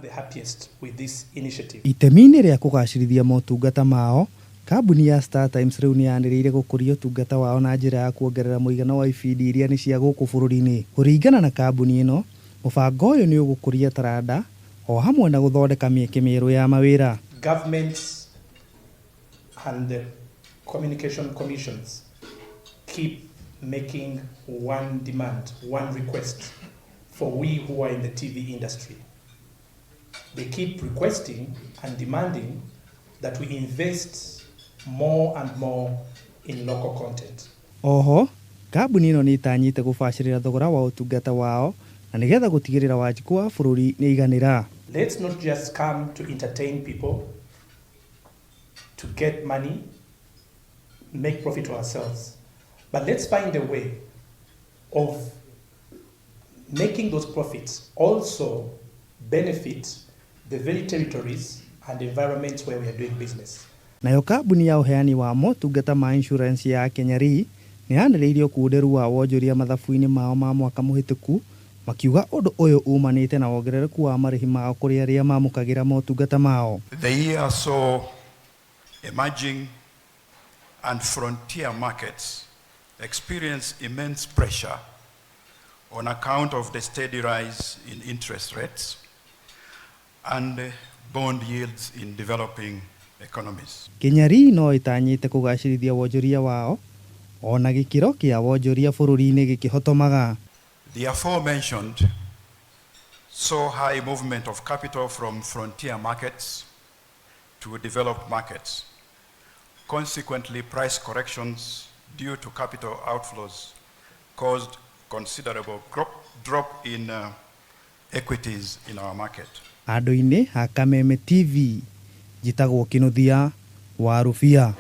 The happiest with this initiative. Itemi-inĩ rĩa kũgacĩrithia motungata mao, kambuni ya StarTimes rĩu nĩ yanĩrĩire gũkũria ũtungata wao na njĩra ya kuongerera mũigana wa ibindi iria nĩ cia gũkũ bũrũri-inĩ. Kũringana na kambuni ĩno, mũbango ũyũ nĩ ũgũkũria taranda o hamwe na gũthondeka mĩeke mĩerũ ya mawĩra. Governments and the communication commissions keep making one demand, one request for we who are in the TV industry. They keep requesting and demanding that we invest more and more in local content. Oho, kambuni ĩno nĩ ĩtanyĩte gũbacĩrĩra thogora wa ũtungata wao na nĩgetha gũtigĩrĩra Wanjikũ wa bũrũri nĩ aiganĩra. Let's not just come to entertain people, to get money, make profit to ourselves, but let's find a way of making those profits also benefit the very territories and environments where we are doing business. Nayo kambuni ya ũheani wa motungata ma insurance ya Kenya Re nĩ yanĩrĩirie ũkunderu wa wonjoria mathabu-inĩ mao ma mwaka mũhĩtũku, makiuga ũndũ ũyũ umanĩte na wongerereku wa marĩhi mao kũrĩ arĩa mamũkagĩra motungata mao. The year saw emerging and frontier markets experience immense pressure on account of the steady rise in interest rates and bond yields in developing economies. Kenya Re no ĩtanyĩte kũgacĩrithia wonjoria wao ona gĩkĩro kĩa wonjoria bũrũri-inĩ gĩkĩhotomaga. The aforementioned saw high movement of capital from frontier markets to developed markets. Consequently, price corrections due to capital outflows caused considerable drop in equities in our market. Handũ-inĩ ha Kameme TV, njĩtagwo Kĩnũthia wa Rũbia.